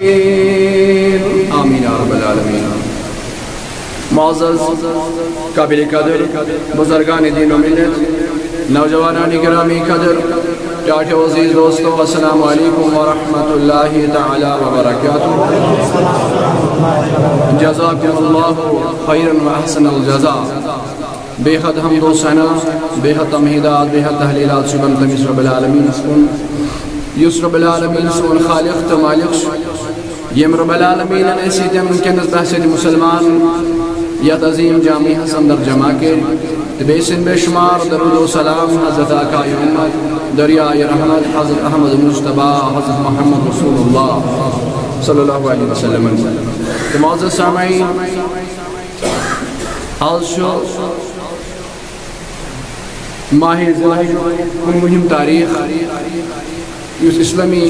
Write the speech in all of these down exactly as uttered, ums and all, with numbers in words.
آمین یا رب العالمین۔ معزز، قابل قدر بزرگان دین و ملت، نوجوانان گرامی قدر، ٹاٹھو عزیز دوستو، السلام علیکم ورحمۃ اللہ تعالی وبرکاتہ۔ جزاکم اللہ خیرا و احسن الجزاء۔ بے حد حمد و ثنا، بے حد تمہیدات، بے حد تحلیلات چھِ بنان تٔمِس رب العالمینس کُن، یُس رب العالمین سون خالق تہٕ مالک چھُ۔ ییٚمۍ رب العالمینن أسۍ ییٚتٮ۪ن وٕنکیٚنس بحثیت مسلمان یتھ عظیم جامعہس اندر جمع کٔرۍ، تہٕ بیٚیہِ سٕنٛدۍ بے شمار درود و سلام حضرت آقا امت، دریائے رحمت حضرت احمد مجتبیٰ، حضرت محمد رسول اللہ صلی اللہ علیہ وسلم۔ تہٕ معزز سامعین، آز چھُ ماہ ذی الحج کُنوُہِم تاریخ، یُس اسلامی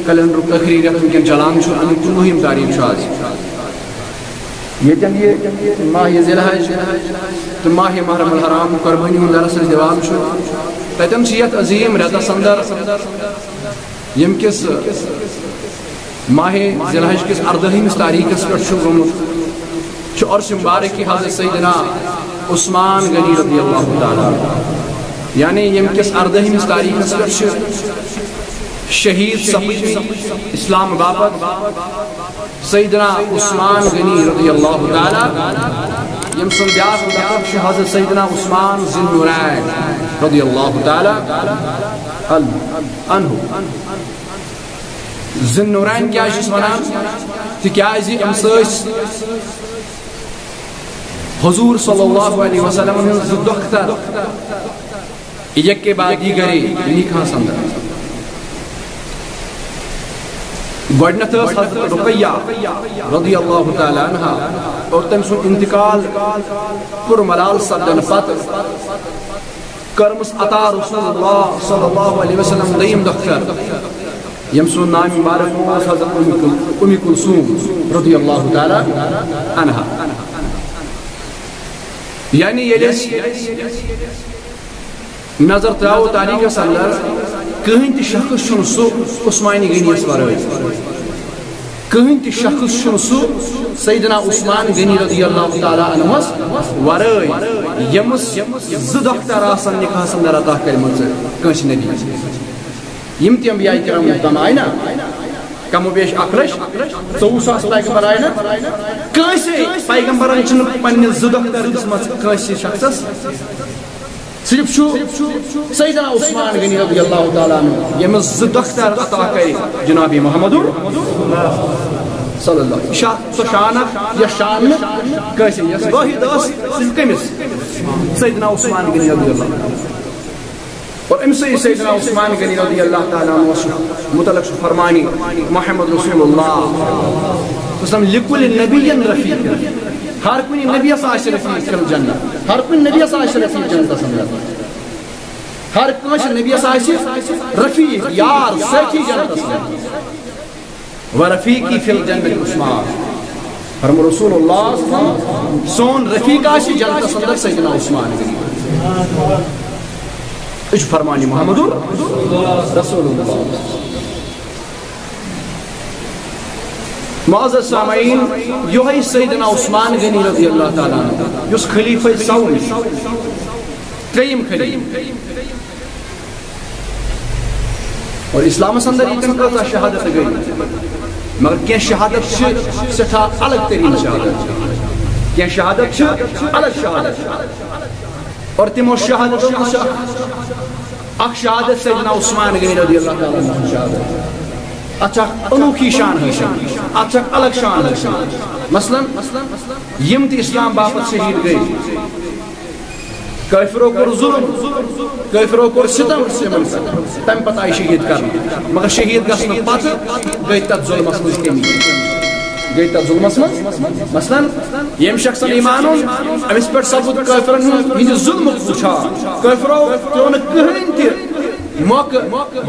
کیلنڈرُک ٲخری رٮ۪تھ وٕنکیٚن چلان چھُ، اَمیُک کُنوُہِم تاریخ چھُ آز۔ ییٚتٮ۪ن یہِ ماہ ذی الحج تہٕ ماہ محرم الحرام قۄربٲنی ہُنٛد درس أسۍ دِوان چھُ، تَتٮ۪ن چھِ یَتھ عظیٖم رٮ۪تَس اندر، ییٚمہِ کِس ماہ ذی الحج کِس اردٲہمِس تاریخس پٮ۪ٹھ چھُ گوٚمُت، چھُ عرش مبارک کی حضرت سیدنا عثمان غنی رضی اللہ تعالیٰ عنہ، یعنی ییٚمہِ کِس اردٲہمِس تاریخس پٮ۪ٹھ چھِ شہید سپٕدمٕتۍ اسلام باپتھ سیدنا عثمان غنی رضی اللہ تعالیٰ، ییٚمہِ سُنٛد بیٛاکھ لقب چھُ حضرت سیدنا عثمان ذی النورین رضی اللہ تعالیٰ عنہ۔ ذی النورین کیٛازِ چھِس ونان؟ تِکیٛازِ أمِس ٲسۍ حضور صلی اللہ علیہ وسلم ہٕنٛز زٕ دۄختر، یک کے بعد دیگرے، نکاحس اندر۔ گۄڈٕنیتھ ٲس حضرت رقیہ رضی اللہ تعالیٰ عنہا، اور تٔمۍ سُنٛد انتقال پُر ملال سپدنہٕ پتہٕ کٔرمٕژ عطا رسول اللہ صلی اللہ علیہ وسلم دوٚیِم دۄختر، ییٚمہِ سُنٛد ناو مبارک اوس حضرت ام کل-، ام کلثوم رضی اللہ تعالیٰ عنہا۔ یعنی ییٚلہِ أسۍ نظر تراوو تاریخس اندر، کٕہٕنۍ تہِ شخص چھُنہٕ سُہ عثمانِ غنیَس ورٲے۔ کٕہٕنۍ تہِ شخص چھُنہٕ سُہ سیدنا عثمان غنی رضی اللہ تعالیٰ عنہس ورٲے، ییٚمِس زٕ دۄختر آسن نکاحس اندر عطا کٔرمٕژ کٲنٛسہِ نبی۔ یِم تہِ انبیاء کرام تام آیہِ نا، کم و بیش اکھ لچھ ژوٚوُہ ساس پیغمبر آیہِ نا، کٲنٛسے پیغمبرن چھِنہٕ پننہِ زٕ دۄختر دِژمژٕ کٲنٛسہِ شخصس۔ صرف چھُ سیدنا عثمان غنی رضی اللہ تعالیٰ عنہ، ییٚمِس زٕ دۄختر عطا کٔرۍ جناب محمد صلی اللہ علیہ وسلم۔ شاہ، سۄ شان اکھ، یۄس شان نہٕ کٲنٛسہِ، یۄس وٲحد ٲس، صرف کٔمِس؟ سیدنا عثمان غنی رضی اللہ عنہ۔ اور أمۍ سٕے سیدنا عثمان غنی رضی اللہ تعالیٰ عنہ متعلق چھُ فرمانی محمد رسول اللہ صلی اللہ علیہ وسلم، لکل نبی رفیق، ہر کُنہِ نبیَس آسہِ رفیق فی الجنہ، ہر کُنہِ نبیَس آسہِ رفیق جنتس اندر، ہر کٲنٛسہِ نبیَس آسہِ رفیق، یار، سٲتھی جنتس اندر۔ ورفیقی فی الجنت عثمان۔ فرمو رسول اللہ صلی اللہ علیہ وسلم، سون رفیق آسہِ جنتس اندر سیدنا عثمان غنی۔ یہِ چھُ فرمانِ محمد رسول اللہ۔ معزز سامعین، یہوے سیدنا عثمان غنی رضی اللہ تعالیٰ عنہ، یُس خلیفہ ثور، ترٛیٚیِم خلیفہ، اور اسلامس اندر ییٚتٮ۪ن کۭژاہ شہادت گٔے، مگر کینٛہہ شہادت چھِ سٮ۪ٹھاہ الگ تریٖن شہادت، کینٛہہ شہادت چھِ الگ شہادت۔ اور تِمو شہادتو منٛز چھِ اکھ، اکھ شہادت سیدنا عثمان غنی رضی اللہ تعالیٰ عنہ ہٕنٛز شہادت۔ اتھ چھِ اکھ انوکھی شان حٲصِل، اتھ چھِ اکھ الگ شان حٲصِل۔ مثلاً، یِم تہِ اسلام باپتھ شہید گٔے، کٲفرو کوٚر ظلم، کٲفرو کوٚر ستم تِمن پٮ۪ٹھ، تمہِ پتہٕ آیہِ شہید کرنہٕ، مگر شہید گژھنہٕ پتہٕ گٔے تتھ ظلمس منٛز کمی، گٔے تتھ ظلمس منٛز۔ مثلاً، ییٚمہِ شخصن ایمان اوٚن، أمِس پٮ۪ٹھ سپُد کٲفرن ہُنٛد، یہِ ظلمُک وُچھان۔ کٲفرو ترٛوو نہٕ کٕہٕنۍ تہِ موقعہٕ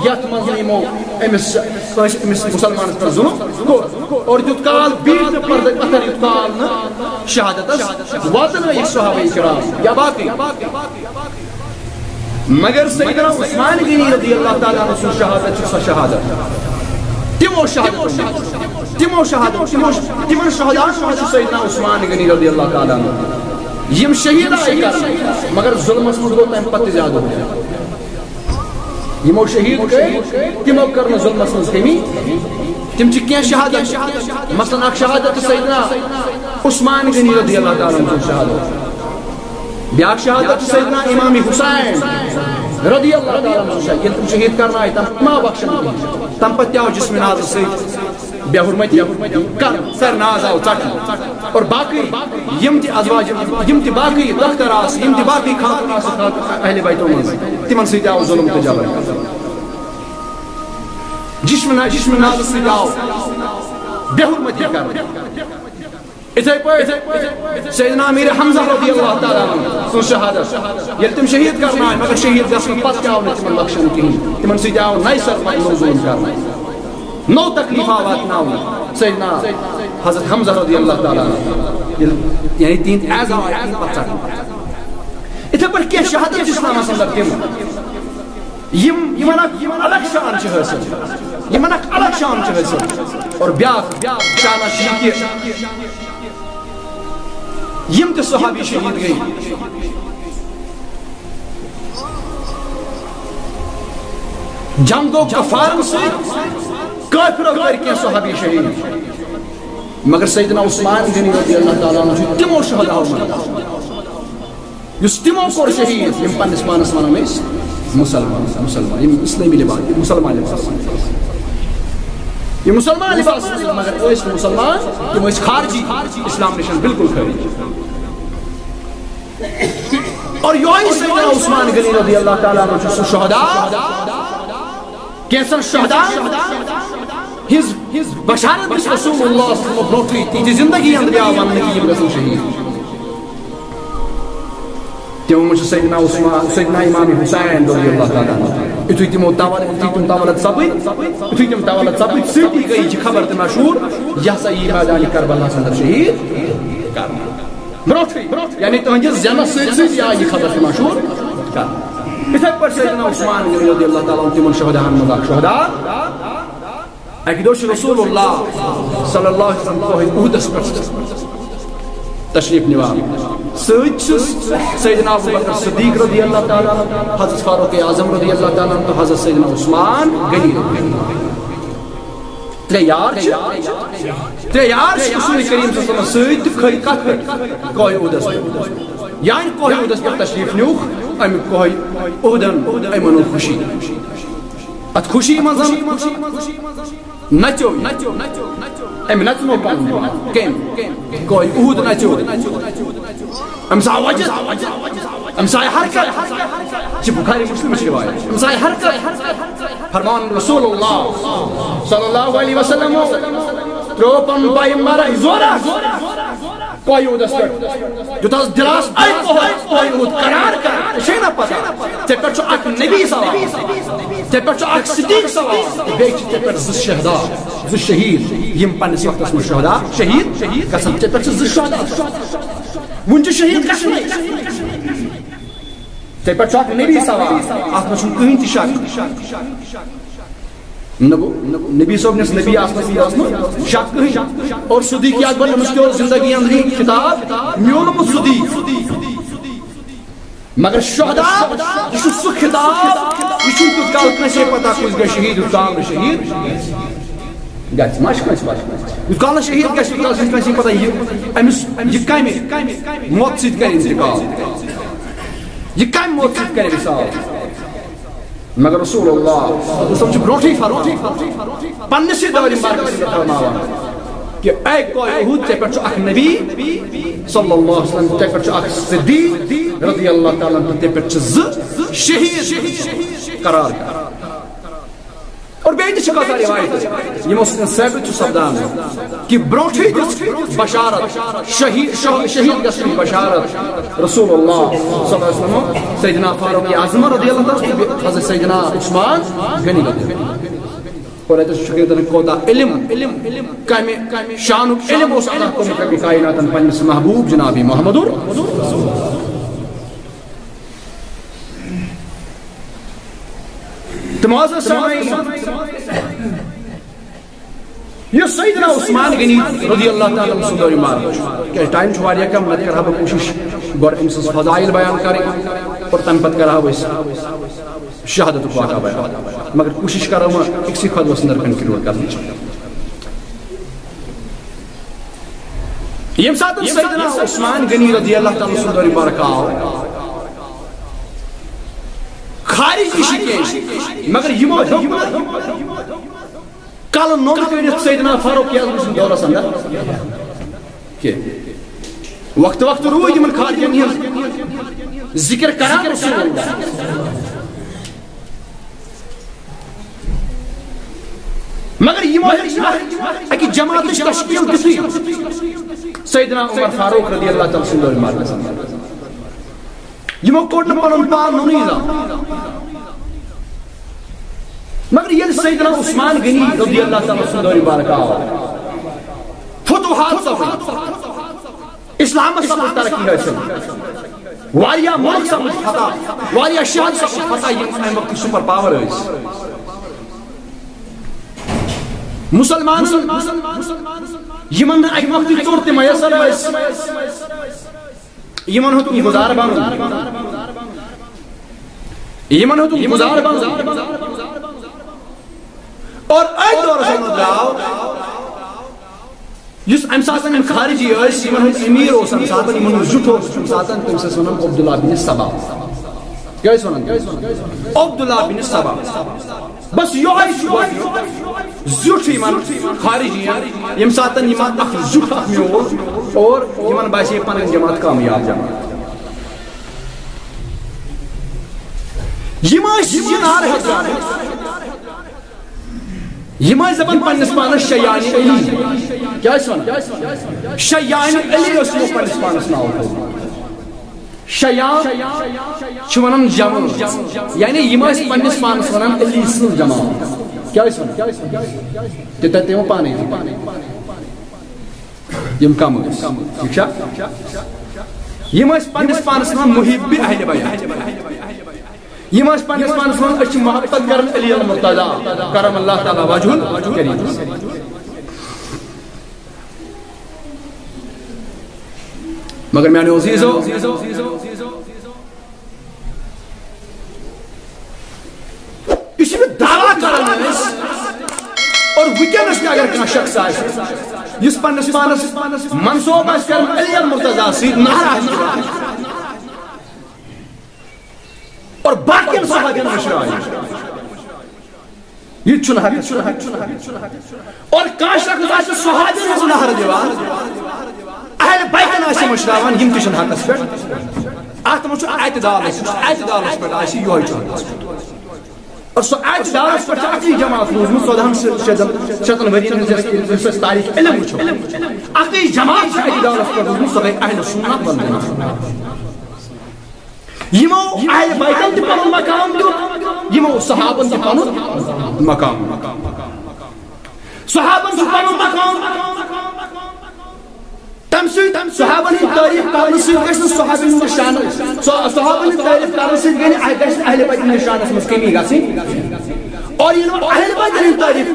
یتھ منٛز نہٕ یِمو أمِس، کٲنٛسہِ أمِس مسلمانس پٮ۪ٹھ ظلم کوٚر۔ اور یوٗت کال بیٖٹھ نہٕ پردٕ پتھر، یوٗت کال نہٕ شہادتس واتنٲیِکھ صحابہ کرام یا باقٕے۔ مگر سیدنا عثمان غنی رضی اللہ تعالیٰ عنہ سٕنٛز شہادت چھِ سۄ شہادت۔ تِمو شہادت، تِمو شہادت، تِمو، تِمن شہداہن منٛز چھُ سیدنا عثمان غنی رضی اللہ تعالیٰ عنہ۔ یِم شہیٖد آیہِ کرنہٕ، مگر ظُلمس منٛز گوٚو تَمہِ پتہٕ تہِ زیادٕ۔ یِمو شہیٖد کٔرۍ، تِمو کٔر نہٕ ظُلمس منٛز کٔمی۔ تِم چھِ کینٛہہ شہادت، مثلاً اکھ شہادت چھِ سیدنا عثمان غنی رضی اللہ تعالیٰ عنہ سٕنٛز شہادت۔ بیٛاکھ شہادت چھِ سیدنا امام حسین رضی اللہ تعالیٰ عنہ سٕنٛز شہادت۔ ییٚلہِ تِم شہیٖد کرنہٕ آیہِ، تَمہِ پتہٕ ما بخشن کِہیٖنۍ؟ تَمہِ پتہٕ تہِ آو جسم نازٕ سۭتۍ بے حرمتی کرنہٕ، سر ناز آو ژٹنہٕ۔ اور باقٕے یِم تہِ ازواج، یِم تہِ باقٕے دختر آسہٕ، یِم تہِ باقٕے خاتون آسہٕ اہل بیتو منٛز، تِمن سۭتۍ آو ظُلم تہٕ جبر کرنہٕ۔ جسم نا-، جسم نازٕ سۭتۍ آو بے حرمتی کرنہٕ۔ اِتھے پٲٹھۍ سیدنا امیر حمزہ رضی اللہ تعالیٰ عنہ سٕنٛز شہادت، ییٚلہِ تِم شہیٖد کرنہٕ آیہِ، مگر شہیٖد گژھنہٕ پتہٕ تہِ آو نہٕ تِمن بخشنہٕ کِہیٖنۍ۔ تِمن سۭتۍ آو نَیہِ سرٕ پتہٕ نوٚو ظُلم کرنہٕ، نوٚو تکلیف آو واتناونہٕ۔ سیدنا حضرت حمزہ رضی اللہ تعالیٰ عنہ، ییٚلہِ، یعنی تِہنٛدۍ اعضا آیہِ تِہنٛدۍ پتہٕ ژٹنہٕ۔ اِتھے پٲٹھۍ کینٛہہ شہادت چھِ اسلامس اندر تِم، یِم، یِمن اکھ الگ شان چھِ حٲصِل، یِمن اکھ الگ شان چھِ حٲصِل۔ اور بیٛاکھ، بیٛاکھ شان چھِ یہِ کہِ یِم تہِ صحابی شہیٖد گٔے، جنگو کفارن سۭتۍ کٲفرو کٔرۍ کینٛہہ صحابی شہیٖد، مگر سیدنا عثمان غنی رضی اللہ تعالیٰ عنہ چھُ تِمو شہداہو منٛز، یُس تِمو کوٚر شہیٖد، یِم پننِس پانس ونان ٲسۍ مُسلمان، مُسلمان، یِم اسلٲمی لباس، یِم مُسلمان لباس، یِم مُسلمان لباس، مگر ٲسۍ نہٕ مُسلمان، تِم ٲسۍ خارجی، اسلام نِش بالکل خارجی۔ اور یہوے سیدنا عثمان غنی رضی اللہ تعالیٰ عنہ چھُ سُہ شہدا، کینٛژن شہدا ہٕنٛز بشارت دِژ رسول اللہ صلی اللہ علیہ وسلم برونٛٹھٕے، تِہنٛزِ زندگی اندر آو وننہٕ کہِ یِم گژھن شہیٖد۔ تِمو منٛز چھُ سیدنا عثمان، سیدنا امام حسین رضی اللہ تعالیٰ عنہ۔ یُتھُے تِمو تولد، یُتھُے تِم تولد سپٕدۍ، یُتھُے تِم تولد سپٕدۍ، سۭتی گٔے یہِ خبر تہِ مشہوٗر، یہِ ہسا یی میدان کربلاہس اندر شہیٖد کرنہٕ۔ برونٛٹھٕے، یعنی تہنٛدِس زینس سۭتۍ سۭتۍ آیہِ یہِ خبر تہِ مشہوٗر کرنہٕ۔ یِتھے پٲٹھۍ سیدنا عثمان رضی اللہ تعالیٰ عنہ تِمن شہداہن منٛز اکھ شہدا۔ اکہِ دۄہ چھُ رسول اللہ صلی اللہ علیہ وسلم کوہِ احدس پٮ۪ٹھ تشریف نِوان۔ سۭتۍ چھُس سیدنا ابو بکر صدیق رضی اللہ تعالیٰ عنہ، حضرت فاروق اعظم رضی اللہ تعالیٰ عنہ تہٕ حضرت سیدنا عثمان غنی رضی اللہ عنہ۔ ترٛےٚ یار چھِ، ترٛےٚ یار چھِ رسول کریم صلی اللہ علیہ وسلم سۭتۍ تہٕ کھٔتۍ کتھ پٮ۪ٹھ؟ کوہِ احدس پٮ۪ٹھ۔ یعنی کوہِ احدس پٮ۪ٹھ تشریف نیوٗکھ، امیُک کوہِ احدن، أمۍ منوو خوشی۔ اتھ خوشی منٛز نژیو، أمۍ نژنو پنُن پان۔ کٔمۍ؟ کوہِ احد نژیو۔ أمِس آو وجد، أمِس آیہِ حرکت۔ یہِ چھِ بخاری مسلمٕچ روایت۔ أمِس آیہِ حرکت۔ فرمان رسول اللہ صلی اللہ علیہ وسلم ترٛوو پنُن پایہِ مارا زورا۔ کوہِ احدس پٮ۪ٹھ۔ یوٗتاہ حظ دِلاس آیہِ کوہِ، کوہِ احد قرار کران۔ ژےٚ چھے نہ پتہ؟ ژےٚ پٮ۪ٹھ چھُ اکھ نبی سوار۔ ژےٚ پٮ۪ٹھ چھُ اکھ صدیق سوار۔ بیٚیہِ چھِ ژےٚ پٮ۪ٹھ زٕ شہدا، زٕ شہیٖد۔ یِم پننِس وقتس منٛز شہدا، شہیٖد، شہیٖد گژھن۔ ژےٚ پٮ۪ٹھ چھِ زٕ شہدا۔ وُنہِ چھُ شہیٖد گژھنٕے۔ ژےٚ پٮ۪ٹھ چھُ اکھ نبی سوار۔ اتھ منٛز چھُنہٕ کٕہٕنۍ تہِ شک۔ نہ گوٚو، نبی صٲب نِس نبی آسنس منٛز ٲس نہٕ شک کٕہٕنۍ۔ اور صدیق اکبر، أمِس تہِ اوس زندگی اندری خطاب میوٗلمُت صدیق۔ مگر شہدا، یہِ چھُ سُہ خطاب، یہِ چھُنہٕ تیوٗت کال کٲنٛسے پتہ کُس گژھِ شہیٖد، یوٗت کال نہٕ شہیٖد گژھِ۔ ما چھِ کٲنٛسہِ پتہ؟ یوٗت کال نہٕ شہیٖد گژھِ، یوٗت کال چھُنہٕ کٲنٛسے پتہ یہِ، أمِس، یہِ کمہِ موتہٕ سۭتۍ کرِ انتقال، یہِ کمہِ موتہٕ سۭتۍ کرِ وِصال۔ مگر رسول اللہ صلی اللہ علیہ وسلم چھُ برونٛٹھٕے فرماوان، پننِسٕے دورِ مبارکس منٛز فرماوان کہ اے کوہِ احد، ژےٚ پٮ۪ٹھ چھُ اکھ نبی صلی اللہ علیہ وسلم، ژےٚ پٮ۪ٹھ چھُ اکھ صدیق رضی اللہ تعالیٰ عنہ، ژےٚ پٮ۪ٹھ چھِ زٕ شہیٖد قرار۔ اور بیٚیہِ تہِ چھِ کۭژاہ روایتہٕ، یِمو سۭتۍ ثٲبت چھُ سپدان کہ برونٛٹھٕے دِژ بشارت، شہیٖد، شہ-، شہیٖد گژھنٕچ بشارت رسول اللہ صلی اللہ علیہ وسلم، سیدنا فاروق اعظم رضی اللہ عنہ تہٕ بیٚیہِ حضرت سیدنا عثمان غنی رضی اللہ عنہ۔ اور اتہِ چھُ شُکر کران کوتاہ علم، کمہِ شانُک علم اوس عطا کوٚرمُت ربِ کائناتن پننِس محبوب جناب محمد۔ تہٕ معزز سامعین، یُس سیدنا عثمان غنی رضی اللہ تعالیٰ عنہ سُنٛد دورِ مبارک چھُ، کیٛازِ ٹائم چھُ واریاہ کم، نتہٕ کرٕ ہا بہٕ کوٗشِش گۄڈٕ أمۍ سٕنٛز فضائل بیان کرٕنۍ اور تَمہِ پتہٕ کرٕ ہا بہٕ أسۍ شہادتُک واقعہ بیان، مگر کوٗشِش کرو وۄنۍ أکسٕے خطبس اندر کنکلیوڈ کرنٕچ۔ ییٚمہِ ساتہٕ سیدنا عثمان غنی رضی اللہ تعالیٰ عنہ سُنٛد دورِ مبارک آو، خارجی چھِ کینٛہہ، مگر یِمو ہیوٚک نہٕ کلہٕ نوٚم کٔرِتھ سیدنا فاروق اعظم سٕنٛدِس دورس اندر کینٛہہ۔ وقتہٕ وقتہٕ روٗدۍ یِمن خارجن ہٕنٛز ذکر کران رسول اللہ۔ مگر یِمو ہیٚچھ نہٕ اکہِ جماعتٕچ تشکیل دِتھٕے سیدنا عمر فاروق رضی اللہ تعالیٰ سٕنٛدِ دورِ مبارکس اندر۔ یِمو کوٚڑ نہٕ پنُن پان نوٚنُے زانٛہہ۔ مگر ییٚلہِ سیدنا عثمان غنی رضی اللہ تعالیٰ سُنٛد دورِ مبارک آو، فتوحات سپٕدۍ، اسلامس سپٕد ترقی حٲصِل، واریاہ مُلک سپٕدۍ فتح، واریاہ شہر سپٕدۍ فتح، یِم امہِ وقتٕکۍ سپر پاور ٲسۍ۔ مسلمانن یِمن نہٕ اکہِ وقتٕکۍ ژوٚٹ تہِ میسر ٲسۍ، یِمن ہیوٚتُن گُزار بنُن۔ یِمن ہیوٚتُن گُزار بنُن۔ اور أتھۍ دورس منٛز درٛاو، یُس امہِ ساتہٕ یِم خارجی ٲسۍ، یِمن ہُنٛد امیر اوس امہِ ساتہٕ، یِمن ہُنٛد زیُٹھ اوس امہِ ساتہٕ، تٔمِس ٲسۍ ونان عبداللہ بن سبا۔ کیٛاہ ٲسۍ ونان؟ عبداللہ بن سبا۔ بس یۄہے چھُ گۄڈٕ زیُٹھ یِمن خارجین، ییٚمہِ ساتہٕ یِمن اکھ زیُٹھ اکھ میوٗل اور یِمن باسے پنٕنۍ جماعت کامیاب جماعت۔ یِم ٲسۍ یہِ نعرٕ ہٮ۪تھ درٛامٕتۍ۔ یِم ٲسۍ دپان پننِس پانس شیعیان علی۔ کیٛاہ ٲسۍ ونان؟ شیعیان علی اوس یِمو پننِس پانس ناو تھوٚومُت۔ شیعہ چھِ ونان جمع، یعنی یِم ٲسۍ پننِس پانس ونان علی سٕنٛز جماعت۔ کیٛاہ ٲسۍ ونان؟ تہِ تَتہِ تِمو پانے تہِ۔ یِم کم ٲسۍ، ٹھیٖک چھا؟ یِم ٲسۍ پننِس پانس ونان محب اہل بیت۔ یِم ٲسۍ پننِس پانس ونان، أسۍ چھِ محبت کران علی المرتضی کرم اللہ تعالیٰ وجہ الکریم۔ مگر میانیو عزیزو، یُس یہِ دعویٰ کران ٲسۍ، اور وٕنکیٚنس تہِ اگر کانٛہہ شخص آسہِ، یُس پننِس پانس منسوب آسہِ کران علی المرتضی سۭتۍ، نعرہ آسہِ کران، اور باقین صحابین مٔشرایہِ۔ یہِ تہِ چھُنہٕ حق، یہِ تہِ چھُنہٕ حق، یہِ تہِ چھُنہٕ حق۔ اور کانٛہہ شخص آسہِ صحابین ہٕنٛز نعرٕ دِوان، اہل بیتن آسہِ مٔشراوان، یِم تہِ چھِنہٕ حقس پٮ۪ٹھ۔ اتھ منٛز چھُ اعتدال، یُس اعتدالس پٮ۪ٹھ آسہِ، یِہوٚے چھُ حقس پٮ۪ٹھ۔ اور سُہ اعتدالس پٮ۪ٹھ چھِ اکٕے جماعت روٗزمٕژ ژۄدہن شیٚتن، شیٚتن ؤرین ہٕنٛز، یۄس، یۄس أسۍ تاریخ علم وٕچھو۔ اکٕے جماعت چھِ اعتدالس پٮ۪ٹھ روٗزمٕژ، سۄ گٔے اہل سنت والجماعت۔ یِمو اہل بیتن تہِ پنُن مقام دیُت، یِمو صحابن تہِ پنُن مقام دیُت۔ صحابن تہِ پنُن مقام۔ تمہِ سۭتۍ صحابن ہٕنٛدۍ تعریف کرنہٕ سۭتۍ گژھِ نہٕ صحابن ہٕنٛدِس شانس، صح-، صحابن ہٕنٛدۍ تعریف کرنہٕ سۭتۍ گژھِ نہٕ، گژھِ نہٕ اہل بیتن ہٕنٛدِس شانس منٛز کمی گژھٕنۍ۔ اور ییٚلہِ وۄنۍ اہل بیتن ہٕنٛدۍ تعریف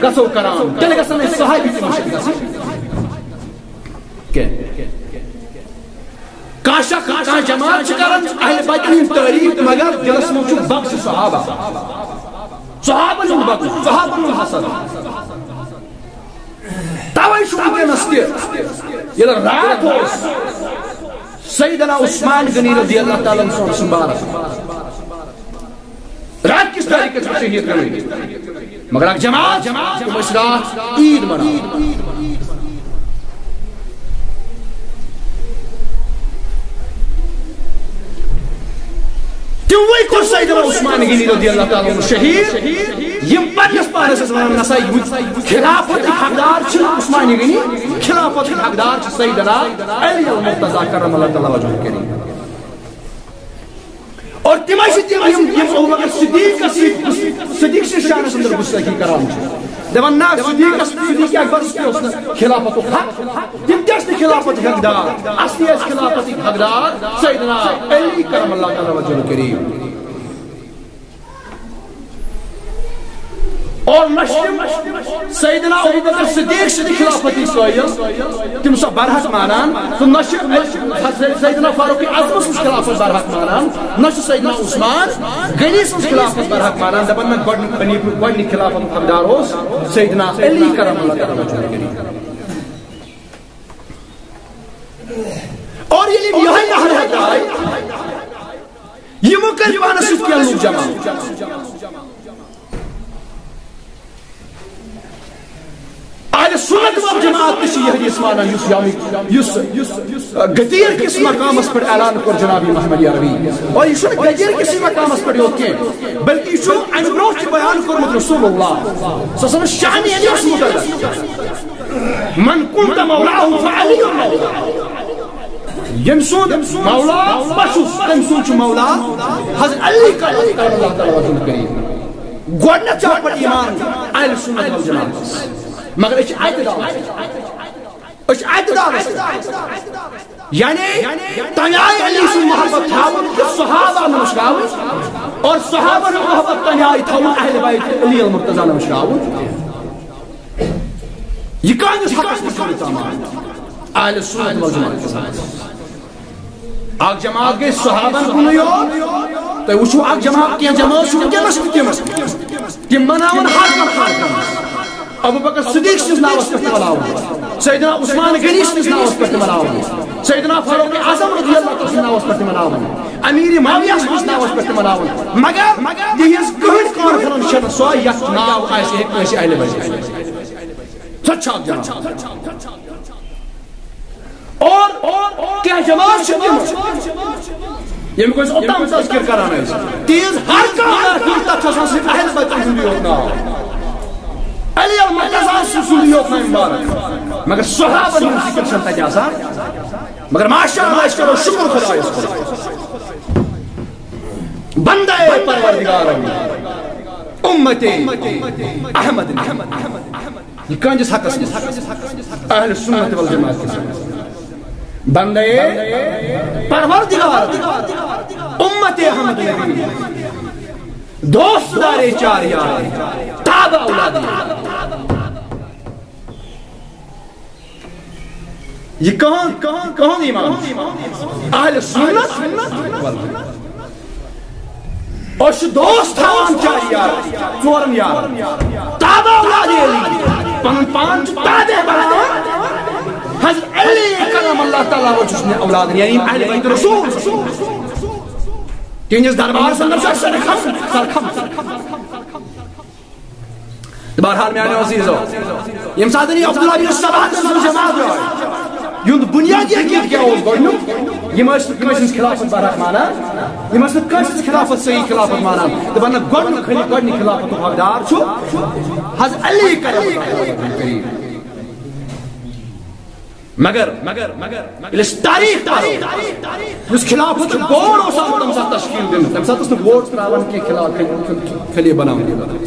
گژھو کران، تیٚلہِ گژھن نہٕ صحابی تہِ مٔشِتھ گژھٕنۍ کینٛہہ۔ کانٛہہ شخص، کانٛہہ جماعت چھِ کران اہل بیتن ہٕنٛز تعریف، مگر دِلس منٛز چھُ بغض صحابہ۔ صحابن ہُنٛد بغض، صحابن ہُنٛد حسد۔ توے چھُ وٕنکیٚنس تہِ، ییٚلہِ راتھ اوس سیدنا عثمان غنی رضی اللہ تعالیٰ عنہ سُنٛد مبارک، رات کِس تٲریٖخس پٮ۪ٹھ شہیٖد گٔمٕتۍ۔ مگر اکھ جماعت، تِم ٲسۍ راتھ عیٖد مناوان۔ تِموٕے کوٚر سیدنا عثمان غنی رضی اللہ تعالیٰ عنہ شہیٖد، یِم پننِس پانس ٲسۍ ونان، نسا یِہُنٛد خلافت حقدار چھِ عثمان غنی، خلافت حقدار چھِ سیدنا علی المرتضی کرم اللہ تعالیٰ وجہہ الکریم۔ اور تِمے چھِ تِم، یِم، یِم ابوبکر صدیقس سۭتۍ، صدیق سٕنٛدِس شانس اندر گستٲخی کران چھِ۔ دپان، نہ، صدیقس، صدیق اکبرس تہِ اوس نہٕ خلافتُک حق، تِم تہِ ٲسۍ نہٕ خلافتٕکۍ حقدار، اصلی ٲسۍ خلافتٕکۍ حقدار سیدنا علی کرم اللہ تعالیٰ وجہہ الکریم۔ اور نہ چھِ تِم سیدنا ابوبکر صدیق سٕنٛدِ خلافتٕکۍ قٲیِل، تِم سۄ برحق مانان، تہٕ نہ چھِ سیدنا فاروق اعظم سٕنٛز خلافت برحق مانان، نہ چھِ سیدنا عثمان غنی سٕنٛز خلافت برحق مانان، دپان نہ، گۄڈٕنیُک خلیفہٕ، گۄڈٕنیُک خلافتُک حقدار اوس سیدنا علی کرم اللہ تعالیٰ وجہہ کریم۔ اور ییٚلہِ یِم یِہوٚے نعرٕ ہٮ۪تھ آے، یِمو کٔرۍ پانس سۭتۍ کینٛہہ لوٗکھ جمع۔ اہل سنت والجماعت تہِ چھِ یہِ حدیث مانان، یُس یوم، یُس، یُس، غدیر کِس مقامس پٮ۪ٹھ اعلان کوٚر جناب محمد عربی۔ اور یہِ چھُنہٕ غدیر کِسٕے مقامس پٮ۪ٹھ یوت کینٛہہ، بلکہِ یہِ چھُ امہِ برونٛہہ تہِ بیان کوٚرمُت رسول اللہ صلی اللہ علیہ وسلم شانہِ علی یس متعلق۔ من كنت مولاه فعلي مولاه۔ ییٚمہِ سُنٛد مولا بہٕ چھُس، تٔمۍ سُنٛد چھُ مولا حضرت علی کرم اللہ تعالیٰ وجہہ کریم۔ گۄڈٕنیتھ چھُ اَتھ پٮ۪ٹھ ایمان اہل سنت والجماعت۔ مگر أسۍ چھِ اعتدال، أسۍ چھِ اعتدالس پٮ۪ٹھ۔ یعنی تَمہِ آیہِ علی سُنٛد محبت تھاوُن تہٕ صحابہ نہٕ مٔشراوٕنۍ، اور صحابہ ہُنٛد محبت تَمہِ آیہِ تھاوُن اہل بیت علی المرتضیٰ نہٕ مٔشراوُن۔ یہِ کٲنِس حقس منٛز چھُنہٕ تام اہل سنت والجماعت۔ اکھ جماعت گٔے صحابن کُنُے یوت۔ تُہۍ وٕچھِو، اکھ جماعت، کینٛہہ جماعت چھِ وٕنکیٚنس تہِ تِم، تِم مناوان ہر کانٛہہ کارکن۔ ابو بکر صدیق سٕنٛدِس ناوس پٮ۪ٹھ تہِ مناوان، سیدنا عثمان غنی سٕنٛدِس ناوس پٮ۪ٹھ تہِ مناوان، سیدنا فاروق اعظم رضی اللہ تعالیٰ سٕنٛدِس ناوس پٮ۪ٹھ تہِ مناوان، امیر معاویہ سٕنٛدِس ناوس پٮ۪ٹھ تہِ مناوان۔ مگر تِہنٛز کٕہٕنۍ کانفرنس چھنہٕ سۄ یتھ ناو آسہِ ہے کٲنٛسہِ اہل بیت۔ سۄ تہِ چھِ اکھ جماعت۔ اور کینٛہہ جماعت چھِ تِم، ییٚمیُک أسۍ اوٚتام تذکر کران ٲسۍ، تِہنٛز ہر کانٛہہ محفل، تتھ چھُ آسان صرف اہل بیتن ہُنٛدُے یوت ناو، علی المرتضیٰ سُنٛدُے یوت ناو مبارک، مگر صحابن ہُنٛد ذکر چھُنہٕ تتہِ آسان۔ مگر ماشاء اللہ، أسۍ کرو شکر خدایس کُن۔ بندے پروردگارم، امت احمد۔ یہِ کہندِس حقس منٛز؟ اہل سنت والجماعت کِس منٛز۔ بندے پروردگار، امت احمد نبی، دوست دارے چار یار، تاب اولاد۔ یہِ کہن، کہن، کہن امام؟ اہل سنت۔ أسۍ چھِ دوست تھاوان چار یار، ژورن یارن۔ تابع اولاد علی، پنُن پان چھُ تابع بناوان حضرت علی کرم اللہ تعالیٰ وجہہ سٕنٛدِ اولادن، یعنی اہل بیت رسول۔ تِہنٛدِس دربارس اندر چھُ اَسہِ سرخم، سرخم۔ تہٕ بہرحال میانیو عزیزو، ییٚمہِ ساتہٕ یہِ عبداللہ بن سبا تہٕ سُنٛد جماعت درٛاے، یِہُنٛد بُنیٲدی عقیٖدٕ کیٛاہ اوس گۄڈٕنیُک؟ یِم ٲسۍ نہٕ کٲنٛسہِ ہٕنٛز خلافت برحق مانان، یِم ٲسۍ نہٕ کٲنٛسہِ ہٕنٛز خلافت صحیح خلافت مانان۔ دَپان نہ، گۄڈٕنیُک خلیفہٕ، گۄڈٕنیُک خلافت حقدار چھُ حضرت علی کرم اللہ تعالیٰ وجہہ کریم۔ مگر، مگر، مگر ییٚلہِ أسۍ تاریخ پرو، یُس خلافت بورڈ اوس آمُت تَمہِ ساتہٕ تشکیل دِنہٕ، تَمہِ ساتہٕ اوس نہٕ ووٹ ترٛاوان کینٛہہ خلاف، خلیفہٕ بناونہٕ۔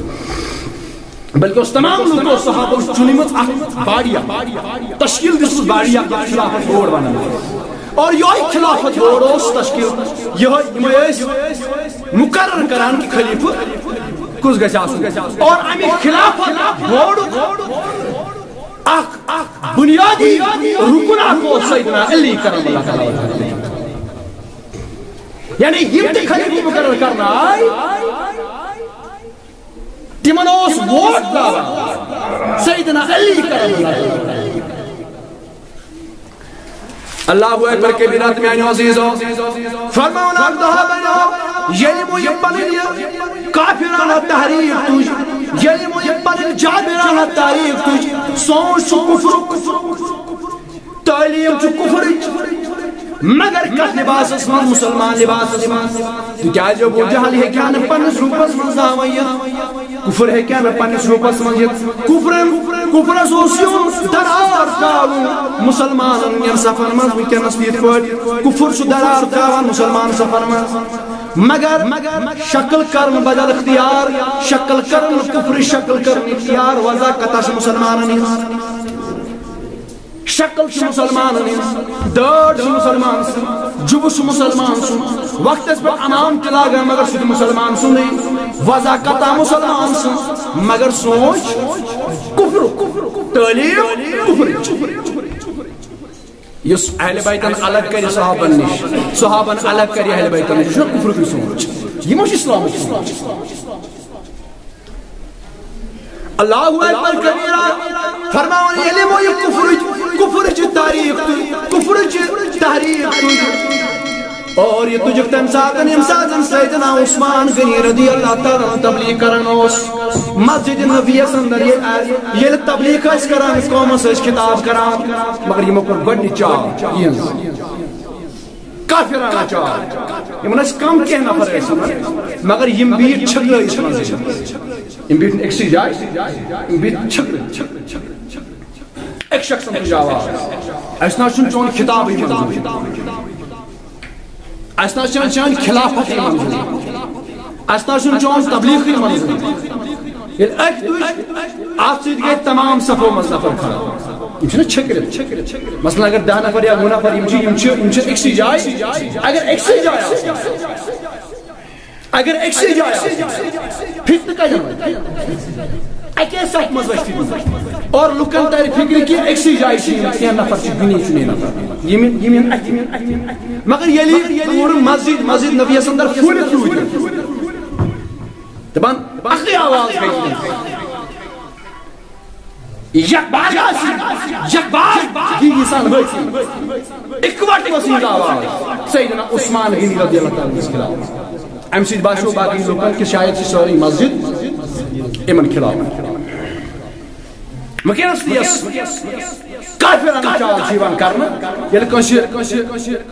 بلکہ اوس تمام لوٗکو صحابو چُنمٕژ اکھ باڈی اکھ، تشکیل دِژمٕژ باڈی اکھ، یتھ خلافت بورڈ ونان۔ اور یہے خلافت بورڈ اوس تشکیل، یہے، یِمے ٲسۍ مقرر کران کہ خلیفہٕ کُس گژھِ آسُن۔ اور امہِ خلافت بورڈُک اکھ، اکھ بنیادی رکن اکھ اوس سیدنا علی کرم اللہ تعالیٰ وجہہ۔ یعنی یِم تہِ خلیفہٕ مقرر کرنہٕ آے، تِمن اوس ووٹ ترٛاوان سیدنا علی کرم اللہ تعالیٰ۔ اللہ اکبر کبیرہ تہٕ میانیو عزیزو، فرماوان اکھ دۄہ بنیو، ییٚلہِ یِمو یہِ پنٕنۍ یہِ کافرانہ تحریک تُج، ییٚلہِ یِمو یہِ پنٕنۍ جابرانہ تحریک تُج، سون چھُ کفرُک، تعلیم چھُ کفرٕچ، مگر کتھ لباسس منٛز؟ مسلمان لباسس منٛز۔ تِکیازِ ابو جہل ہیٚکہِ ہا نہٕ پننِس روٗپس منٛز زانٛہہ ؤنِتھ۔ کفر ہیٚکہِ ہا نہٕ پننِس روٗپس منٛز یِتھ۔ کفرن، کفرس اوس یُن درار ترٛاوُن مسلمانن ہٕنٛدٮ۪ن صفن منٛز وٕنکیٚنس تہِ یِتھ پٲٹھۍ کفر چھُ درار ترٛاوان مسلمان صفن منٛز۔ مگر شکل کرن بدل اختیار، شکل کرن کفر، شکل کرن اختیار، وضع کتھ چھِ مسلمانن ہٕنٛز؟ شکل چھِ مسلمانن ہٕنٛز، دٲڑ چھِ مسلمان سٕنٛز، جُبہٕ چھُ مسلمان سُنٛد، وقتس پٮ۪ٹھ عمام تہِ لاگان مگر سُہ تہِ مسلمان سُنٛدٕے۔ وضاحت آ مسلمان سٕنٛز، مگر سونچ کفرُک، تعلیم کفرٕچ۔ یُس اہل بیتن الگ کرِ صحابن نِش، صحابن الگ کرِ اہل بیتن نِش، یہِ چھُنہ کفرُکُے سونچ، یہِ ما چھُ اسلامُک سونچ؟ اللہ اکبر کبیرہ۔ فرماوان، ییٚلہِ یِمو یہِ کفرٕچ، کفرٕچ تعریف تُج، کفرٕچ تحریف تُج۔ اور یہِ تُجُکھ تَمہِ ساتہٕ، ییٚمہِ ساتہٕ سیدنا عثمان غنی رضی اللہ تعالیٰ عنہ تبلیغ کران اوس۔ مسجد نبویَس اندر ییٚلہِ، ییٚلہِ تبلیغ ٲسۍ کران، قومس ٲسۍ خطاب کران، مگر یِمو کوٚر گۄڈٕنِچ چال یِہٕنٛز۔ کافرانہ چال۔ یِمن ٲسۍ کم کینٛہہ نفر ٲسۍ یِمن، مگر یِم بیٖٹھۍ چھٔکرٲیِتھ منٛزٕے۔ یِم بیٖٹھۍ نہٕ أکسٕے جایہِ، یِم بیٖٹھۍ چھٔکرٲیِتھ۔ أکۍ شخصن تُج آواز، "اَسہِ نہ حظ چھُنہٕ چون خطابٕے منظوٗر، اَسہِ نہ حظ چھَنہٕ چٲنۍ خلافتٕے منظوٗر، اَسہِ نہ حظ چھُنہٕ چون تبلیغٕے منظوٗر۔" ییٚلہِ أکۍ تُج، اَتھ سۭتۍ گٔے تمام صفو منٛز نفر کھڑا۔ یِم چھِنہ چھٔکرِتھ۔ مثلاً اگر دَہ نفر یا وُہ نفر یِم چھِ، یِم چھِ، یِم چھِ أکسٕے جایہِ۔ اگر أکسٕے جایہِ آسَن، اگر أکسٕے جایہِ آسَن، فتنہٕ کَتہِ اَنَن؟ اَکے صفہِ منٛز ٲسۍ فتنہٕ۔ اور لُکَن تَرِ فِکرِ کہِ أکسٕے جایہِ چھِ یِم، کینٛہہ نفر چھِ، بِنے چھُنہٕ یہِ نفر۔ یِم یِن، یِم یِن اَتھِ۔ مگر ییٚلہِ یہِ پوٗرٕ مسجد، مسجد نبیَس اندر پھُلِتھ روٗدۍ، دَپان، اَکٕے آواز گٔے۔ یکبار حٲصِل، یکبار یہِ ییٖژہن حٲصِل۔ اِکوٹہٕ اوس یہِ آواز سیدنا عثمان غنی رضی اللہ تعالیٰ عنہس خلاف۔ اَمہِ سۭتۍ باسیو باقٕے لوٗکن کہِ شاید چھِ سٲرٕے مسجد یِمن خلاف۔ وٕنکیٚنس تہِ یۄس کافرانہٕ چال چھِ یِوان کرنہٕ، ییٚلہِ کٲنٛسہِ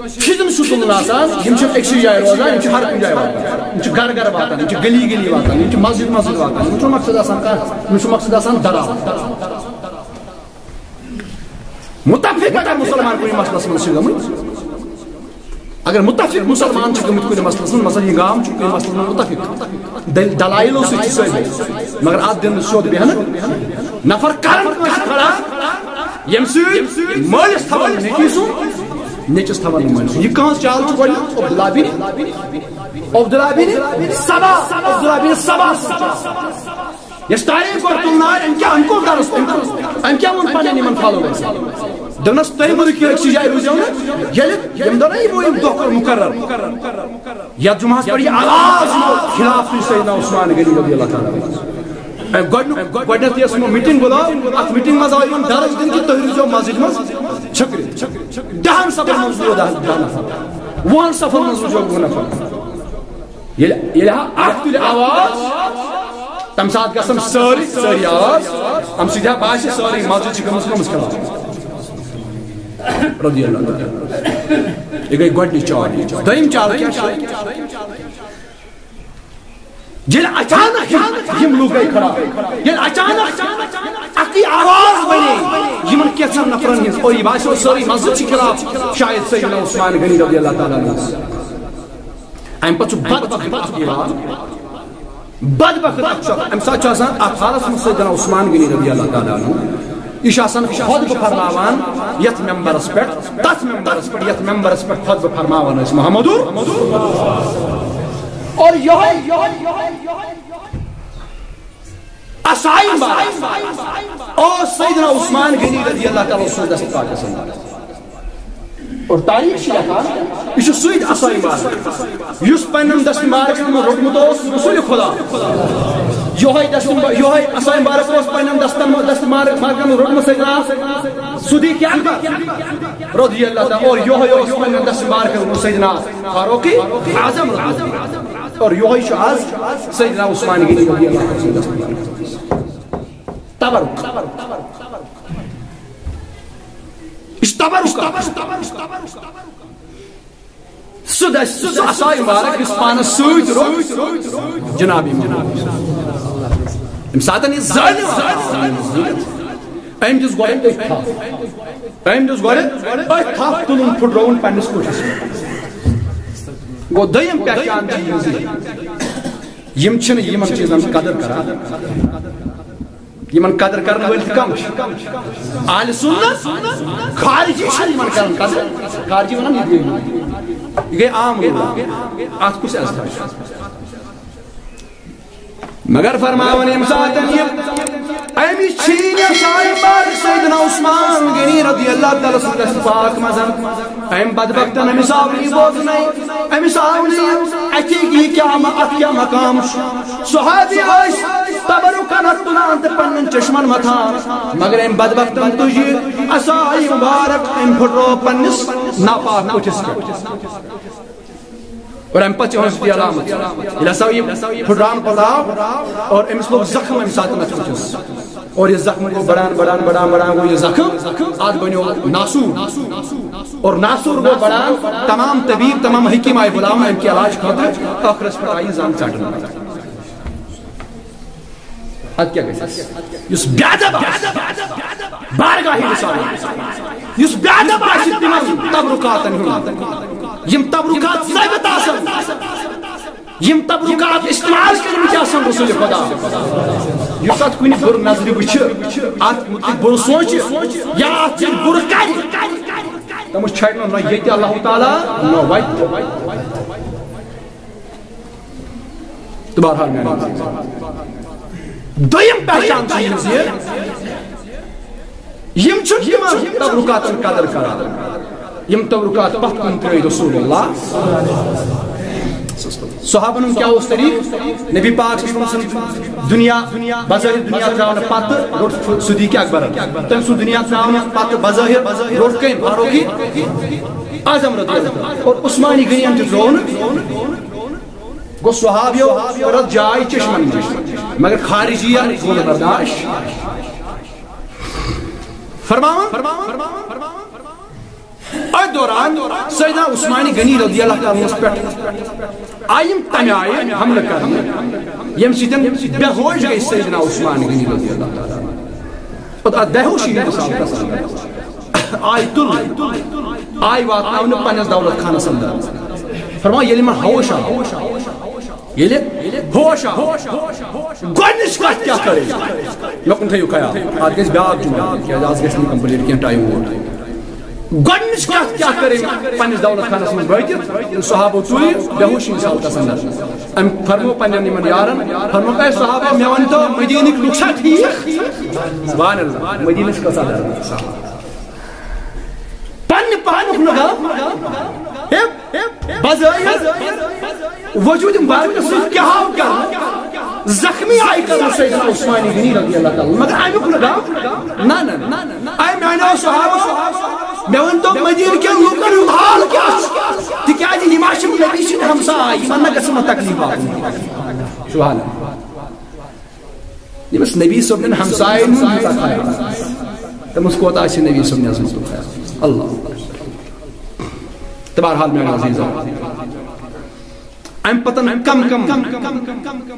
فتنہٕ چھُ تُلُن آسان، یِم چھِ أکسٕے جایہِ روزان، یِم چھِ ہر کُنہِ جایہِ واتان، یِم چھِ گرٕ گرٕ واتان، یِم چھِ گلی گلی واتان، یِم چھِ مسجد مسجد واتان۔ یِمن چھُنہٕ مقصد آسان کانٛہہ، یِمن چھُ مقصد آسان دراو۔ متفق اگر مسلمان کُنہِ مسلس منٛز چھِ گٔمٕتۍ، اگر متفق مسلمان چھِ گٔمٕتۍ کُنہِ مسلس منٛز، مثلاً یہِ گام چھُ کُنہِ مسلس منٛز متفق، دل-، دلائلو سۭتۍ چھِ ثٲبت، مگر اتھ دِنہٕ سیوٚد بیہنہٕ نفر کرن کٲنٛسہِ کھڑا، ییٚمہِ سۭتۍ مٲلِس تھاوان نیٚچوِس سُنٛد، نیٚچوِس تھاوان نہٕ مٲلِس سُنٛد۔ یہِ کٕہٕنٛز چال چھِ گۄڈٕنیُک؟ عبداللہ بن، عبداللہ بن سبا، عبداللہ بن سبا سٕنٛز چال۔ یۄس تاریخ گۄڈٕ تُلنہٕ آیہِ، أمۍ کیٛاہ، أمۍ کوٚر درس، أمۍ کوٚر، أمۍ کیٛاہ ووٚن پننٮ۪ن یِمن followers؟ دوٚپنس، تُہۍ مہٕ رُکِو أکسٕے جایہِ، روٗزِو نہٕ۔ ییٚلہِ ییٚمہِ دۄہ نہ یِمو یِم دۄہ کوٚر مُقرر، یتھ جمعہس پٮ۪ٹھ یہِ آواز یِمو خلاف تُج سیدنا عثمان غنی رضی اللہ تعالیٰ عنہ۔ أمۍ گۄڈٕنیُک، گۄڈٕنیتھ یۄس یِمو meeting بُلٲو، اتھ meeting منٛز آو یِمن درس دِنہٕ کہِ تُہۍ روٗزِو مسجد منٛز چھٔکرِتھ۔ دہن صفن منٛز روٗزِو دہ، دہ نفر، وُہن صفن منٛز روٗزِو وُہ نفر۔ ییٚلہِ، ییٚلہِ ہا اکھ تُلہِ آواز، تَمہِ ساتہٕ گژھن سٲری، سٲری آواز، اَمہِ سۭتۍ ہا باسہِ سٲری مسجد چھِ گٔمٕژ کٔمِس خلاف؟ رضی اللہ تعالیٰ۔ یہِ گٔے گۄڈٕنِچ چال۔ دوٚیِم چال کیٛاہ چھِ؟ ییٚلہِ اچانک یِم، یِم لُکھ گٔے کھڑا، ییٚلہِ اچانک اَکٕے آواز بنے یِمن کینٛژن نفرن ہٕنٛز، اور یہِ باسیو سٲری مسجد چھِ خلاف شاید سیدنا عثمان غنی رضی اللہ تعالیٰ عنہ۔ اَمہِ پتہٕ چھُ بدبخت اکھ یِوان، بدبخت اکھ شخص، اَمہِ ساتہٕ چھُ آسان اَتھ حالس منٛز سیدنا عثمان غنی رضی اللہ تعالیٰ عنہ۔ یہِ چھُ آسان خطبہٕ فرماوان یَتھ ممبرس پٮ۪ٹھ، تَتھ ممبرس پٮ۪ٹھ، یَتھ ممبرس پٮ۪ٹھ خطبہٕ فرماوان ٲسۍ محمد۔ اور یِہوٚے، یِہوٚے، یِہوٚے، یِہوٚے عصایہِ مبارک اوس سیدنا عثمان غنی رضی اللہ تعالیٰ عنہ سٕنٛز دستہٕ پاکس اندر۔ اور تاریخ چھِ لیکھان، یہِ چھُ سُے عصایہِ مبارک، یُس پننٮ۪ن دستہٕ مبارکن منٛز روٚٹمُت اوس رسول خدا۔ یِہوٚے دستہٕ مبا-، یِہوٚے عصایہِ مبارک اوس پننٮ۪ن دستن منٛز، دستہٕ مبارکن منٛز روٚٹمُت سیدنا صدیق اکبر رضی اللہ تعالیٰ۔ اور یِہوٚے اوس پننٮ۪ن دستہٕ مبارکن منٛز سیدنا فاروق اعظم رضی اللہ تعالیٰ۔ اور یِہوٚے چھُ آز سیدنا عثمان غنی رضی اللہ تعالیٰ عنہ سٕنٛدِس تبرک۔ یہِ چھُ تبرک۔ سُہ دَسہِ، سُہ عصا مبارک یُس پانس سۭتۍ روٚٹ جناب امام۔ ییٚمہِ ساتہٕ یہِ زٲلِم آو، أمۍ دِژ گۄڈٕ أتھۍ تھپھ۔ أمۍ دِژ گۄڈٕ أتھۍ تھپھ، تُلُن پھُٹرووُن پننِس کوٹھِس منٛز۔ گوٚو دوٚیِم پہچان چھِ یِہٕنٛز یہِ، یِم چھِنہٕ یِمن چیٖزن قدٕر کران۔ یِمن قدٕر کرن وٲلۍ تہِ کم چھِ؟ اہل سنت۔ خارجی چھِنہٕ یِمن کران قدٕر۔ خارجی ونان، یہِ گٔے، یہِ گٔے عام لوٗکھ۔ اتھ کُس عزت چھُ؟ مگر فرماوان ییٚمہِ ساتہٕ یہِ أمِس چھیٖن یہِ سارے بار سیدنا عثمان غنی رضی اللہ تعالیٰ سٕنٛدِس پاک منٛز، أمۍ بدبختن أمِس آو نہٕ یہِ بوزنَے، أمِس آو نہٕ یہِ اَتھِ یہِ کیٛاہ م-، اَتھ کیٛاہ مقام چھُ۔ صحابی ٲسۍ تبرکن اَتھ تُلان تہٕ پننٮ۪ن چشمن متھان، مگر أمۍ بدبختن تُج یہِ عصا مبارک، أمۍ پھٕٹرٲو پننِس ناپاک أٹھِس پٮ۪ٹھ۔ اور اَمہِ پتہٕ چھِ یِوان سُہ علامت۔ ییٚلہِ ہسا یہِ پھٕٹراونہٕ پتہٕ آو اور أمِس لوٚگ زخم اَمہِ ساتہٕ اَتھ أٹھِس۔ اور یہِ زخم گوٚو بڑان، بڑان، بڑان، بڑان گوٚو یہِ زخم، اَتھ بنیو ناسوٗر۔ اور ناسوٗر گوٚو بڑان، تمام طبیب، تمام حکیٖم آیہِ بُلاونہٕ اَمہِ کہِ علاج خٲطرٕ، ٲخرس پٮ۪ٹھ آیہِ یہِ زنٛگ ژٹنہٕ۔ اَدٕ کیٛاہ گژھِ اَسہِ؟ یُس بے ادب آسہِ، بارگاہہِ رسالت، یُس بے ادب آسہِ تِمن تبرکاتن ہُنٛد، یِم تبرکات ثٲبت آسن، یِم تبرکات استعمال کٔرمٕتۍ آسن رسول خدا، یُس اتھ کُنہِ بُرٕ نظرِ وٕچھِ، اتھ مُتعلق بُرٕ سونچہِ یا اتھ سۭتۍ بُرٕ کرِ، تٔمِس چھڑِ نہٕ نہ ییٚتہِ اللہ تعالیٰ نہ وتہِ۔ تہٕ بہرحال میانہِ عزیز، دوٚیِم پہچان چھِ یہِ زِ یِم چھِ تِمن تبرکاتن قدر کران، یِم تبرکات پتھ کُن ترٲوۍ رسول اللہ۔ صحابن ہُنٛد کیٛاہ اوس طریٖقہٕ؟ نبی پاک صلی اللہ علیہ وسلم سُنٛد دُنیا، بظٲہِر دُنیا ترٛاونہٕ پتہٕ روٚٹ صدیق اکبرن۔ تٔمۍ سُنٛد دُنیا ترٛاونہٕ پتہٕ بظٲہِر روٚٹ کٔمۍ؟ فاروق اعظم رضی اللہ عنہ۔ اور عثمانِ غنی ین تہِ ترٛوو نہٕ۔ گوٚو صحابیو رٔٹ جاے چشمن منٛز، مگر خارجین گوٚو نہٕ برداشت۔ فرماوان، أتھۍ دوران سیدنا عثمانِ غنی رضی اللہ تعالیٰ عنہس پٮ۪ٹھ آیہِ یِم تمہِ آیہِ حملہٕ کرنہٕ، ییٚمہِ سۭتۍ بے ہوش گٔے سیدنا عثمانِ غنی رضی اللہ تعالیٰ عنہ۔ پتہٕ اتھ بے ہوشی ہٕنٛدِس حالتس اندر آیہِ تُلنہٕ، آیہِ واتناونہٕ پننِس دولت خانس اندر۔ فرماوان، ییٚلہِ یِمن ہوش آو، ییٚلہِ ہوش آو، گۄڈٕنِچ کتھ کیٛاہ کٔر أمۍ؟ مےٚ کُن تھٲیِو خیال، اتھ گژھِ بیٛاکھ جملہٕ، کیٛازِ از گژھِ نہٕ complete کینٛہہ، time ووت۔ گۄڈٕنِچ کتھ کیٛاہ کٔر أمۍ پننِس دولت خانس منٛز وٲتِتھ؟ صحابو تُلۍ بے ہوشی ہٕنٛدِس حالتس اندر۔ أمۍ فرموو پننٮ۪ن یِمن یارن، فرموو، اے صحابو، مےٚ ؤنۍتو، مدیٖنٕکۍ لُکھ چھا ٹھیٖک؟ سبحان اللہ، مدیٖنٕچ کۭژاہ درد۔ پننہِ پانُک نہٕ غم، ہے، بظٲہِر وجوٗد مبارکس سۭتۍ کیٛاہ آو کرنہٕ؟ زخمی آیہِ کرنہٕ سیدنا عثمانِ غنی رضی اللہ تعالیٰ عنہ۔ مگر امیُک نہٕ غم، نہ، نہ، نہ۔ اے میانیو صحابو، مےٚ ؤنۍتو مدیٖنہٕ کٮ۪ن لوٗکن ہُنٛد حال کیٛاہ چھُ؟ تِکیٛازِ یِم ہا چھِ نبی سٕنٛدۍ ہمساے، یِمن نہ گژھِ یِمن تکلیٖف واتُن۔ سبحان اللہ۔ ییٚمِس نبی صٲبنٮ۪ن ہمساین ہُنٛد یوٗتاہ خیال آسہِ، تٔمِس کوتاہ آسہِ نبی صٲبنہِ عظمتُک خیال؟ اللہ اکبر۔ تہٕ بہرحال میانہِ عزیزو، امہِ پتن کم کم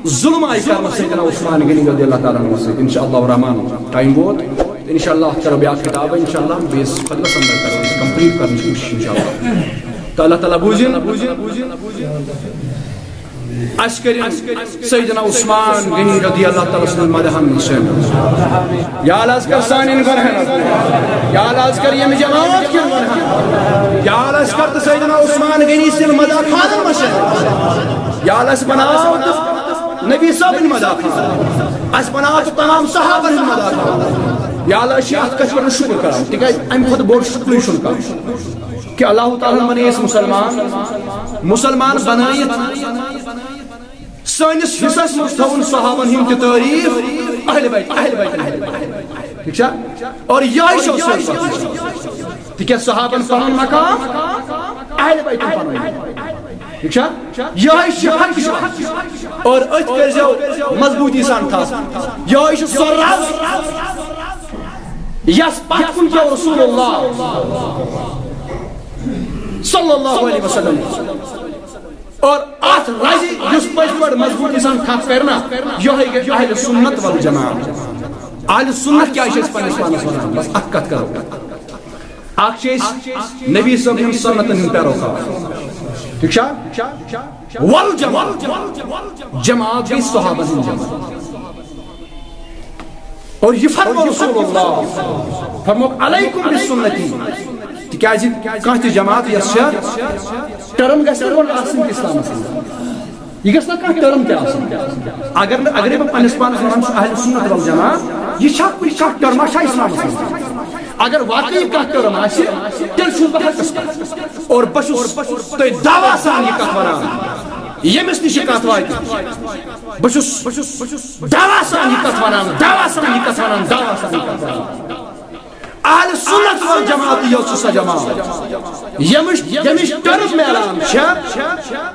ظلم آیہِ کرنہٕ سیدنا عثمان غنی رضی اللہ تعالیٰ عنہ سۭتۍ۔ انشاءاللہ الرحمن، time ووت، انشاءاللہ اتھ کرو بیاکھ کتاب، انشاءاللہ بیٚیِس خۄدلس اندر کرو أسۍ complete کرنٕچ کوٗشش انشاءاللہ۔ تہٕ اللہ تعالیٰ بوٗزِن۔ اسہِ کٔرِن سیدنا عثمان غنی رضی اللہ تعالیٰ سٕنٛدٮ۪ن مدحن منٛز شٲمِل۔ یا اللہ، از کر سانٮ۪ن گۄنہن، یا اللہ، از کر ییٚمہِ جماعت کٮ۪ن گۄنہن، یا اللہ، از کر تہٕ سیدنا عثمان غنی سٕنٛدٮ۪ن مداح خانن منٛز شٲمِل۔ یا اللہ، اسہِ بناو تہٕ نبی صٲبٕنۍ مداح خان، اسہِ بناو تہٕ تمام صحابن ہٕنٛدۍ مداح خان۔ یا اللہ، أسۍ چھِ اتھ کتھِ پٮ۪ٹھ شُکر کران، تِکیازِ امہِ کھۄتہٕ بوٚڑ شُکرٕے چھُنہٕ کانٛہہ۔ کہ اللہ تعالیٰ ہن بنٲے أسۍ مسلمان، مسلمان بنٲیِتھ سٲنِس حصس منٛز تھٲوٕن صحابن ہُنٛد تہِ تعریٖف، اہل بیت، اہل بیت، اہل بیت۔ ٹھیک چھا؟ اور یہے چھو سٲنۍ پتھ۔ تِکیازِ صحابن پنُن مقام، اہل بیتن پنُن۔ ٹھیک چھا؟ یہے چھِ حق چھِ۔ اور أتھۍ کٔرزیو مضبوٗطی سان تھپھ۔ یہے چھُ سُہ رز یس پتھ کُن پیوٚو رسول اللہ صلی اللہ علیہ وسلم۔ اور اتھ رزِ یُس پٔزۍ پٲٹھۍ مضبوٗطی سان تھپھ کرِ نا، یہے گٔے اہل سنت والجماعت۔ اہل سنت کیٛاہ چھِ أسۍ پننِس پانس ونان؟ بس اکھ کتھ کرو۔ اکھ چھِ أسۍ نبی صٲب ہٕنٛدٮ۪ن سنتن ہٕنٛدۍ پیروکار۔ ٹھیک چھا؟ والجماعت، جماعت گٔے صحابن ہٕنٛز جماعت۔ اور یہِ فرموو رسول اللہ، فرموو، علیکم بسنتی۔ تِکیازِ کانٛہہ تہِ جماعت یۄس چھےٚ، term گژھِ نہٕ گۄڈٕ آسٕنۍ اسلامس منٛز۔ یہِ گژھِ نہ کانٛہہ ٹرم تہِ آسٕنۍ۔ اگر نہٕ، اگرے بہٕ پننِس پانس ونان چھُس اہل سنت والجماعت، یہِ چھا کُنہِ کانٛہہ ٹرما چھا اسلامس منٛز؟ اگر واقعی کانٛہہ ٹرم آسہِ، تیٚلہِ چھُس بہٕ حقس پٮ۪ٹھ۔ اور بہٕ چھُس تۄہہِ دعوا سان یہِ کتھ ونان، ییٚمِس نِش یہِ کتھ واتہِ، بہٕ چھُس، بہٕ چھُس دعوا سان یہِ کتھ ونان، دعوا سان یہِ کتھ ونان، دعوا سان یہِ کتھ ونان۔ اہل سنت والجماعت یۄس چھِ سۄ جماعت، ییٚمِچ، ییٚمِچ ٹرم میلان چھےٚ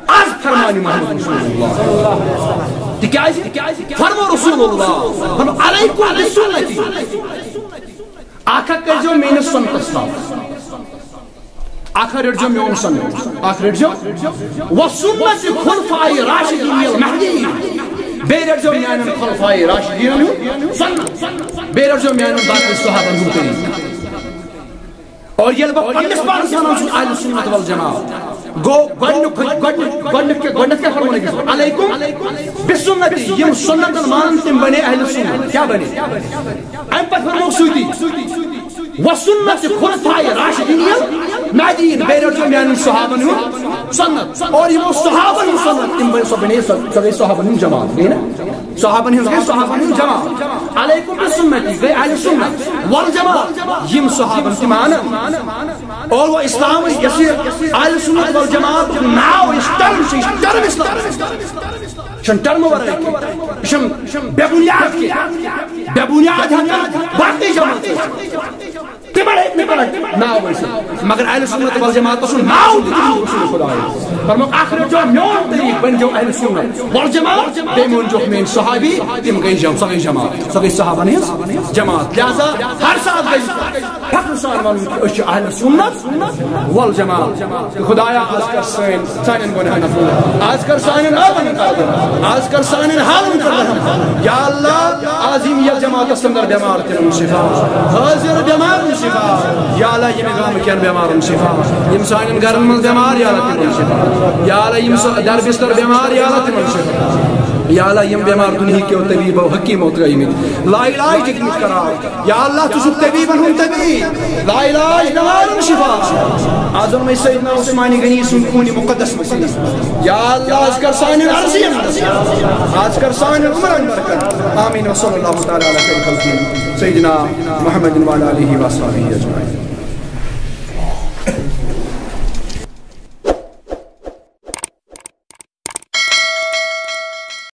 از فرمانِ محمد رسول اللہ۔ تِکیازِ، تِکیازِ فرمو رسول اللہ، فرمو علیکم بسنتی، اکھ اکھ کٔرۍزیو میٲنِس سنتس تل۔ اکھ رٔٹزیو میون سنت، اکھ رٔٹزیو و سنت خلفاء راشدین المہدیین، بیٚیہِ رٔٹزیو میانٮ۪ن خلفاء راشدین ہُنٛد سنت، بیٚیہِ رٔٹزیو میانٮ۪ن باقی صحابن ہُنٛد طریقہٕ۔ اور ییٚلہِ بہٕ پننِس پانس ونان چھُس اہل سنت والجماعت، گوٚو گۄڈنیُک، گۄڈنیُک، گۄڈنیُک کیٛاہ، گۄڈنیُک کیٛاہ فرموو أکِس؟ علیکم بسنتی، یِم سنتن مانن تِم بنے اہل سنت۔ کیٛاہ بنے؟ امہِ پتہٕ فرموو سۭتی، وسنت خلفاء راشدین المہدیین، بیٚیہِ رٔٹزیو میانٮ۪ن صحابن ہُنٛد سنت۔ اور یِمو صحابن ہُنٛد سنت، تِم بنے، سۄ بنے، سۄ، سۄ گٔے صحابن ہُنٛد جماعت، گٔے نا؟ صحابن ہٕنٛز گٔے صحابن ہُنٛد جماعت۔ علیکم بسنتی گٔے اہل سنت والجماعت، یِم صحابن تہِ مانن۔ اور وہ اسلام یۄس یہِ اہل سنت والجماعت ناو، یُس ٹرم چھُ، یہِ چھُ ٹرم اسلام۔ چھُنہٕ ٹرمہٕ ورٲے کینٛہہ۔ یہِ چھُنہٕ بے بنیاد کینٛہہ۔ بے بنیاد ہٮ۪کن باقٕے جماعت ٲسِتھ۔ تِمن ہیٚکہِ نہٕ کانٛہہ ناو ٲسِتھ۔ مگر اہل سنت والجماعت سُنٛد ناو تہِ دیُتمُت رسول خدایَس۔ فرمووُکھ، اکھ رٔٹزیو میون طریٖق، بٔنۍزیو اہل سنت والجماعت۔ بیٚیہِ مٲنۍزیوکھ میٲنۍ صحابی، تِم گٔے جم-، سۄ گٔے جماعت، سۄ گٔے صحابن ہٕنٛز جماعت۔ لہذا ہر ساتہٕ گژھِ فخر سان ونُن کہِ أسۍ چھِ اہل سنت والجماعت۔ تہٕ خدایا، از کر سٲنۍ، سانٮ۪ن گۄناہن عفو۔ از کر سانٮ۪ن عٲبن قدر۔ از کر سانٮ۪ن حالن قدر۔ یا اللہ، از یِم یتھ جماعتس اندر بٮ۪مار، تِمن شفا۔ حٲضِر بٮ۪مارن شفا۔ یا اللہ، ییٚمہِ گامہٕ کٮ۪ن بٮ۪مارن شفا۔ یِم سانٮ۪ن گرن منٛز بٮ۪مار، یا اللہ، تِمن شفا۔ یا اللہ، یِم سا-، در بستر بٮ۪مار، یا اللہ، تِمن شفا۔ یا اللہ، یِم بٮ۪مار دُنہیٖکیو طبیٖبو حکیٖمو ترٲومٕتۍ، لاعلاج گٔمٕتۍ قرار۔ یا اللہ، ژٕ چھُکھ طبیٖبن ہُنٛد طبیٖب، لاعلاج بٮ۪مارن شفا۔ از اوٚن مےٚ سیدنا عثمان غنی سُنٛد خوٗنِ مُقدس نصیٖب۔ یا اللہ، از کر سانٮ۪ن عرضین، از کر سانٮ۪ن عمرن برکت۔ آمین۔ وصلی اللہ تعالی علی خیر خلقہ سیدنا محمد وعلی آلہ وصحبہ اجمعین۔